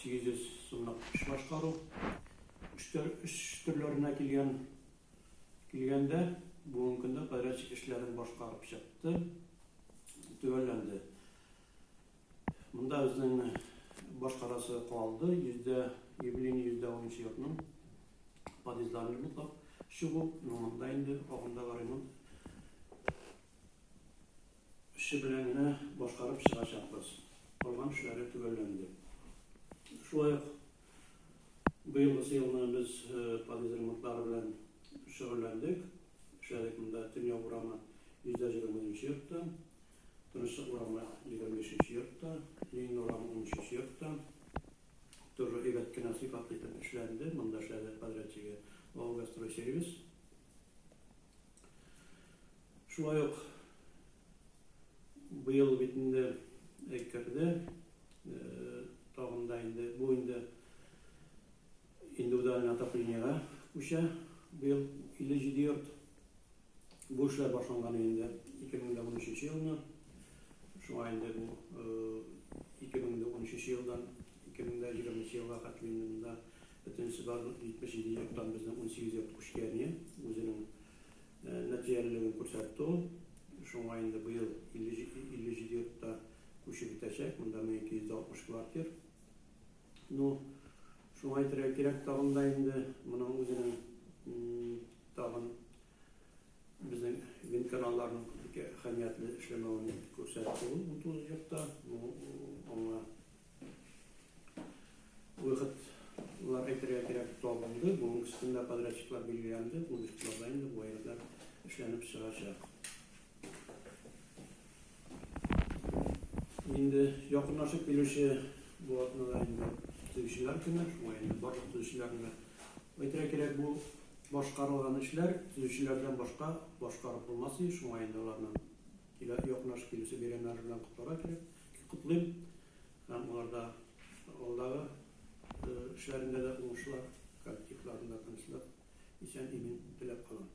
800 сумлык эш башкару. Эш төрләренә килгән килгәндә, бүгенге көндә подрядчик эшләрен башкарып чыкты, төгәлләнде. Монда безнең башкарасы калды, йөздә юбилейный йөздә унынчы йортның подъездларын ремонтлап чыгу, монда инде агымдагы ремонт эше белән генә башкарып чыгачакбыз. Калган эшләре төгәлләнде. Шулай ук быелгысы елны без подъезд ремонтлары белән шөгыльләндек. Эшләдек монда Төньяк урамы 120 йортта, Тынычлык урамы 25 нче йортта, Ленин урамы 13 нче йортта. Тоже әйбәт кенә сыйфатлы итеп эшләнде. Монда эшләде подрядчигы Волгостройсервис. Шулай ук быел бит инде керде. Тагын да инде бу инде индивидуальный отоплениега күчә. Быел 57 йорт. Бу эшләр башланган инде 2013 елны. Шуңа инде бу 2013 елдан 2020 елга хәтле инде монда бөтенесе бар 77 йорттан безнең 18 йорт күчкән үзенең нәтиҗәлелеген күрсәтте ул. Шуңа инде быел 57 йортта күчеп бетәчәк. Монда 1260 квартир. Ну, шуңа әйтергә кирәк тагын да инде моның үзенең тагын безнең вентканалларның бик әһәмиятле эшләмәвен күрсәтте ул 19 йортта. Ну, аңа выходлар әйтергә кирәк табылды. Бүгенге көндә подрядчиклар билгеләнде. Ул йортларда инде бу әйберләр эшләнеп чыгачак. Инде якынлашып килүче бу атнада инде төзүчеләр көне, шуңа инде барлык төзүчеләрне әйтергә кирәк, бу башкарылган эшләр төзүчеләрдән башка башкарып булмас иде, шуңа инде аларны килә якынлашып килүче бәйрәмнәре белән котларга кирәк. Котлыйм һәм аларда алдагы эшләрендә дә уңышлар, коллективларында тынычлык, исән-имин теләп калам.